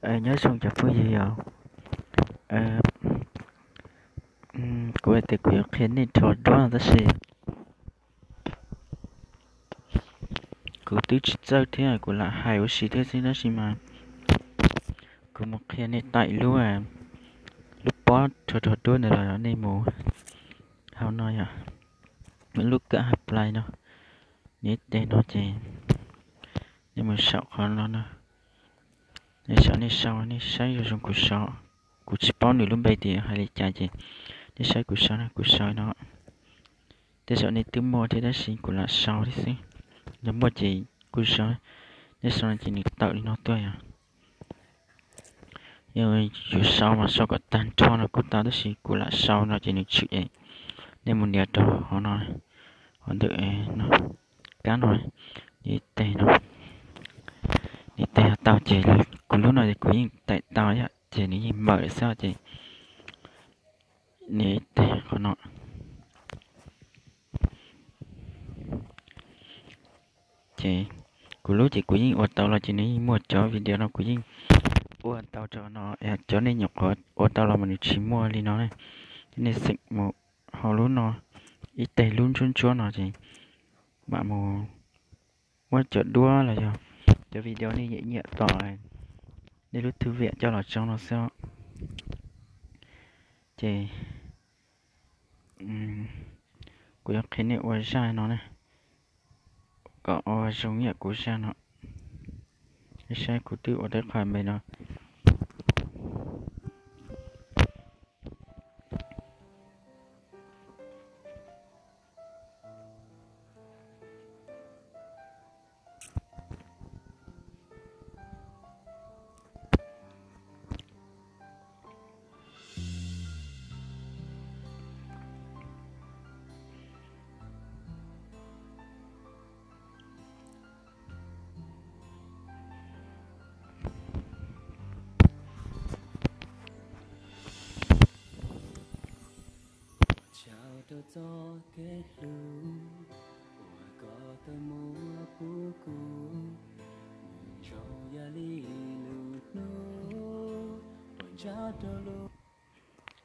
Nyob zoo cov phooj ywg os, kuv hais tias kuv yuav qhia nej rho duab no tab sis kuv twb tsis txawj thiab kuv lam hais ua si thiab xwb tab sis mas kuv mus qhia nej tau lub, lub pob rho rho duab ntawd los nej mus hauv no yom, lub kab hais plais no, nej tes no ces nej mus saum qhov no no, nej saum nej sau nej saib zoo zoo kuv sau, kuv tsis paub nws lub npe tias hais li cas ces nej saib kuv sau no, kuv sau no. Tej zaum nej twb muaj thiab tab sis kuv lam sau thiab xwb. Yog muaj ces kuj sau, nej sau no ces nws tawm li no tuaj yom. Yog yuav sau mas sau kom tag nrho no kuj tau tab sis kuv lam sau no ces nws tshwm es nej mus nias rau hauv no, hauv ntawm no, kab no, nej tes no, nej tes tau ces kuv lub no ces kuv yeej taim tau yom ces nws yeej mawm lawm xwb ces nej tes qhov no. Ces kuv lub ces kuv yeej ua tau los ces nws yeej muaj cov video no kuv yeej ua tau rau no, cov nej nyuam qhuav ua tau los mas nws tsis muaj li no ne. Nej xeem mus hauv lub no, ib teg lub ntsuab ntsuab no ces mam mus muab cov duab los yog cov video nej nyiam nyiam tom nej lub thwj viam coj los tso no xwb. Ces kuv yuav qhia nej ua zaj no ne, kom ua zoo yam kuv zaj no. Nej saib kuv twb ua tau qhov me no.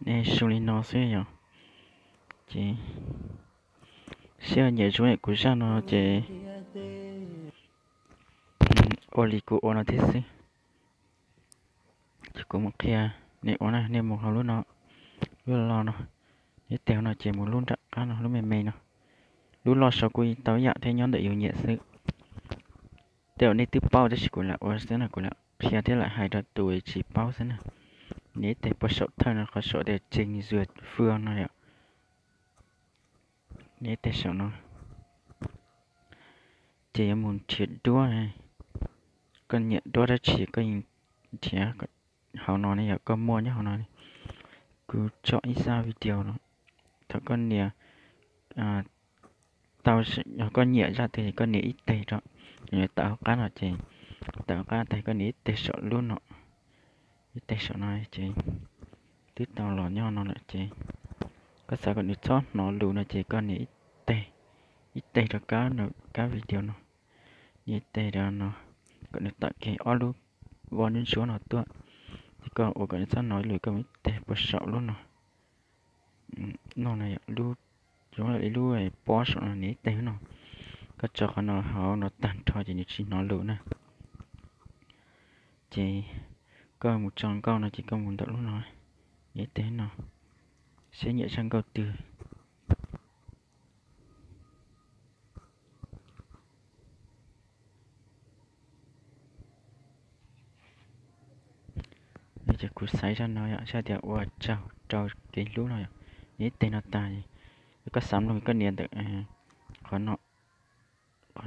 Nej su li no xwb yom. Ces seb nyiam zoo kuv zaj no ces ua li kuv ua no thiab xwb. Ces kuv mus qhia nej ua na, nej mus hauv lub no, lub lo no, nej tes no ces mus lub nram qab no, lub me me no. Lub loj saud kuj tau yam thiab, nyob ntawm yus nyiam xwb. Tej zaum nej twb paub tab sis kuv lam ua xwb no, kuv lam qhia thiab lam hais rau tus tsis paub xwb na. Nej tes puag saum thawj no, qhov saum tias Trình duyệt phương no yom. Nej tes saum no ces yuav mus nrhiav duab. Koj nyiam duab dab tsi koj yeej nrhiav hauv no ne, yog koj muaj nyob hauv no. Kuv tso ib zaj video no, thaum koj nias tau, yog koj nyiam zaj twg koj nias ib teg rau, nws tawm hauv qab no ces, tawm hauv qab tag koj nias ib teg saum lub no, ib teg saum no ces twb tau los nyob no lawm ces koj xav kom nws txhob hnov lus no ces koj nias ib teg, ib teg rau kab video no, nias ib teg rau no kom nws tawm kiag ob lub vo ntsuab ntsuab no tuaj. Ces koj ua kom nws txhob hnov lus koj mus ib teg puag saum lub no. No na yom, lub, zoo li lub pob saum no nias ib teg no. Koj tso qhov no hauv no tag nrho ces nws tsis hnov lus na. Ces koj mus tso nkauj no ces koj mus ntawm lub no, nias ib teg no, seb nyiam zaj nkauj twg. Ces kuv xaiv zaj no yom, zaj tias ua tsaug rau kev hlub no yom, nias ib teg no tag, koj xav mloog koj nias ntawm qhov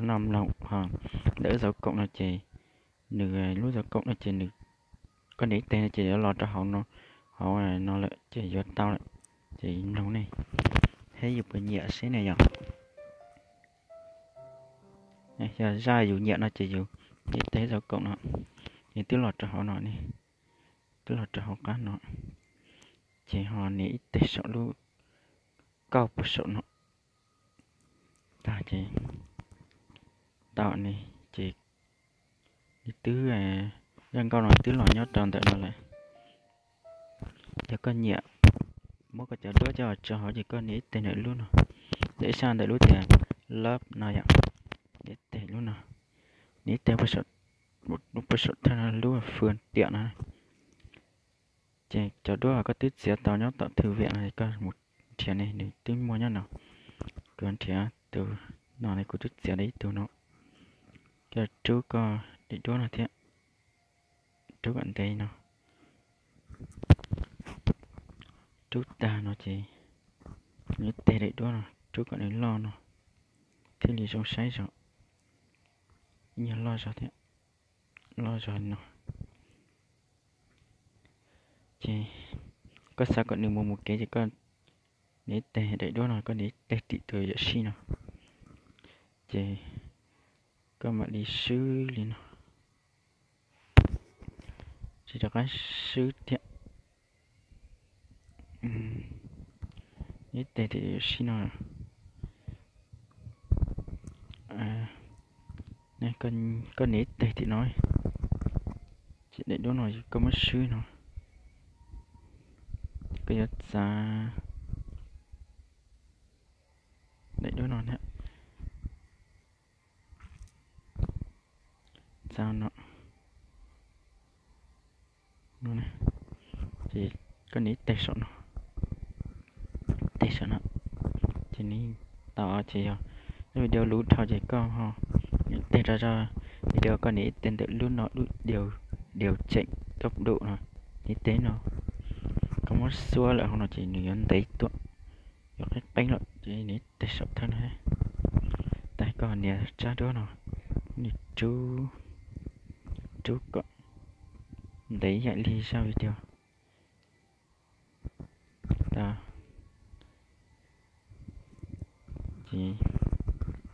no mloog, ntawm lub dấu cộng no ces nws, lub dấu cộng no ces nws, koj nias ib teg no ces yuav los rau hauv no, hauv no lawm ces yuav tau lawm. Ces mloog ne, seb yus puas nyiam seb ne yom. Yog zaj yus nyiam no ces yus nias ib teg dấu cộng no, ces twb los rau hauv no ne, twb los rau hauv qab no, ces ho nias ib teg saum lub kauj puag saum no tag ces tau ne, ces nws twb Zaj nkauj no twb los nyob rau ntawm no lawm. Yog koj nyiam, muab koj cov duab coj tso hauv ces koj nias ib teg ntawm lub no, ntawm ib sab ntawm lub tias love no yom, nias ib teg lub no, nias ib teg lub puag saum thawj no, lub fwm tiam no. Ces cov duab koj twb txiav tau nyob tom thư viện no, koj mus nrhiav ne, nws twb muaj nyob no. Kuv nrhiav tus no ne, kuv twb txiav tau ib tug no. Koj rub koj daim duab no thiab, rub kom ntev no. Rub tag no ces nias ib teg daim duab no, rub kom nws loj no, thiaj li zoo saib zog. Ib nyuag loj zog thiab, loj zog no. Ces koj xav kom nws mus mus kev ces koj nias ib teg daim duab no, koj nias ib teg tim tus yuam sij no, ces koj mam li swb li no. Ces rov qab swb thiab. Nias ib teg tim yuam sij no, koj nias ib teg tim no, ces daim duab no koj muab swb no, koj yuav txav daim duab no thiab. Txav no, ces koj nias ib teg saum no, teg saum no, ces nws tau. Ces yog video luv dhau ces koj ho nias ib teg rau zaj video, koj nias ib teg ntawm lub no, lub điều chỉnh tốc độ no, nias ib teg no. Koj muab xuab lawm hauv no ces nws yuav ntev tuaj, yuav qeeb qeeb lawm ces nias ib teg saum thawj no. Tag koj nias tsab duab no, nws rub, rub kom ntev ib yam li zaj video. Ces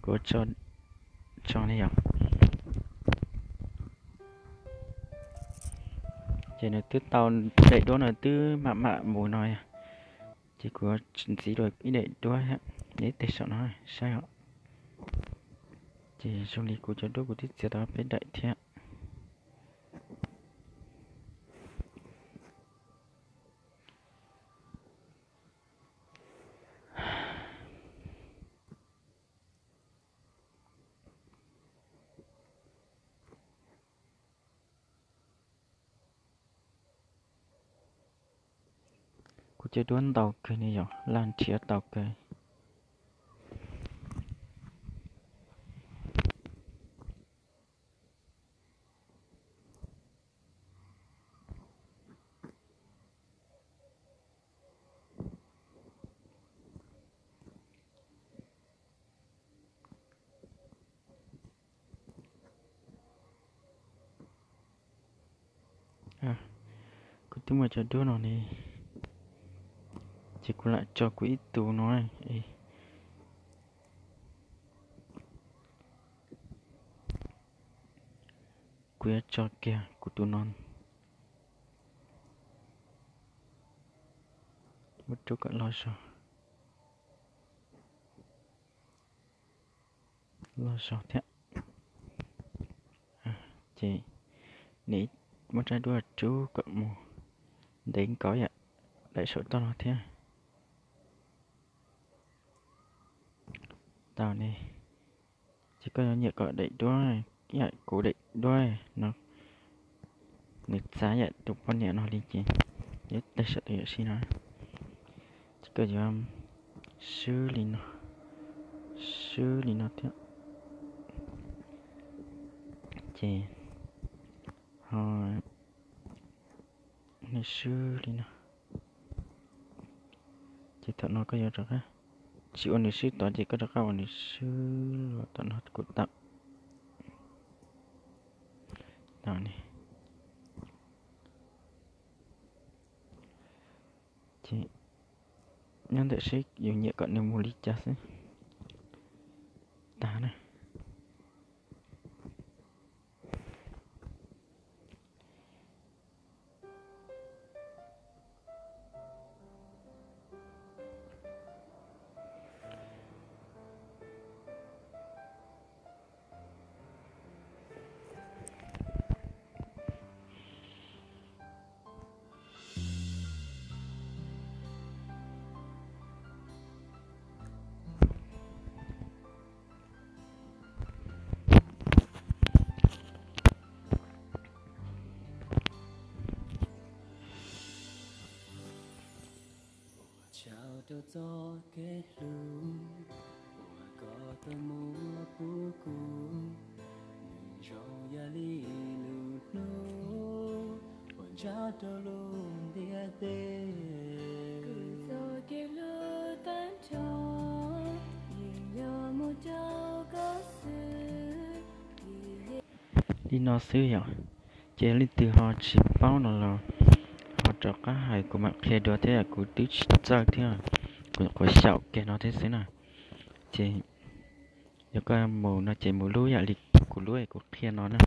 kuv tso li yom. Ces nws twb tau, daim duab no twb mam mam mus no yog, ces kuv ntxiv dua ib daim duab thiab, ib teg saum no saib os. Ces zoo li kuv cov duab kuv twb txiav tau peb daim thiab. Kuv cov duab ntau kawg ne yom, laj nrhiav tau kawg. Kuv twb muaj cov duab no ne, ces kuv lam tso kuv ib tug no. Kuv yuav tso kiag kuv tus no, muab rub kom loj zog, loj zog thiab. Ces nws muab rab duab rub kom mus ntev nkaus yam daim saum toj no thiab. Tau ne, ces koj yuav nyiam kom daim duab ib yam kuv daim duab no nws txav yam tus poj niam no li ces yuav teg saum tus yuam sij no. Ces koj yuav swb li no, swb li no thiab. Ces ho nws swb li no. Ces thaum no koj yuav rov qab, tsis ua nws swb tod ces koj rov qab ua nws swb los tom no kuj tau. Tau ne. Ces nyob ntawm seb yus nyiam kom nws mus li cas xwb. Tag na. Rau txoj kev hlub uas koj tau muab pub kuv, nws zoo yam li lub hnub uas ntsaj rau lub ntiaj teb. Kuv txoj kev hlub tag nrho yeej yog mus rau koj xwb. Li no xwb yom. Ces leej twg ho tsis paub no los ho rov qab hais kuv mam qhia dua thiab, kuv twb tsis txawj thiab, kuv nyuam qhuav xyaum kiag no thiab xwb na. Ces yog koj mus no ces mus lub yam li kuv lub kuv qhia no na.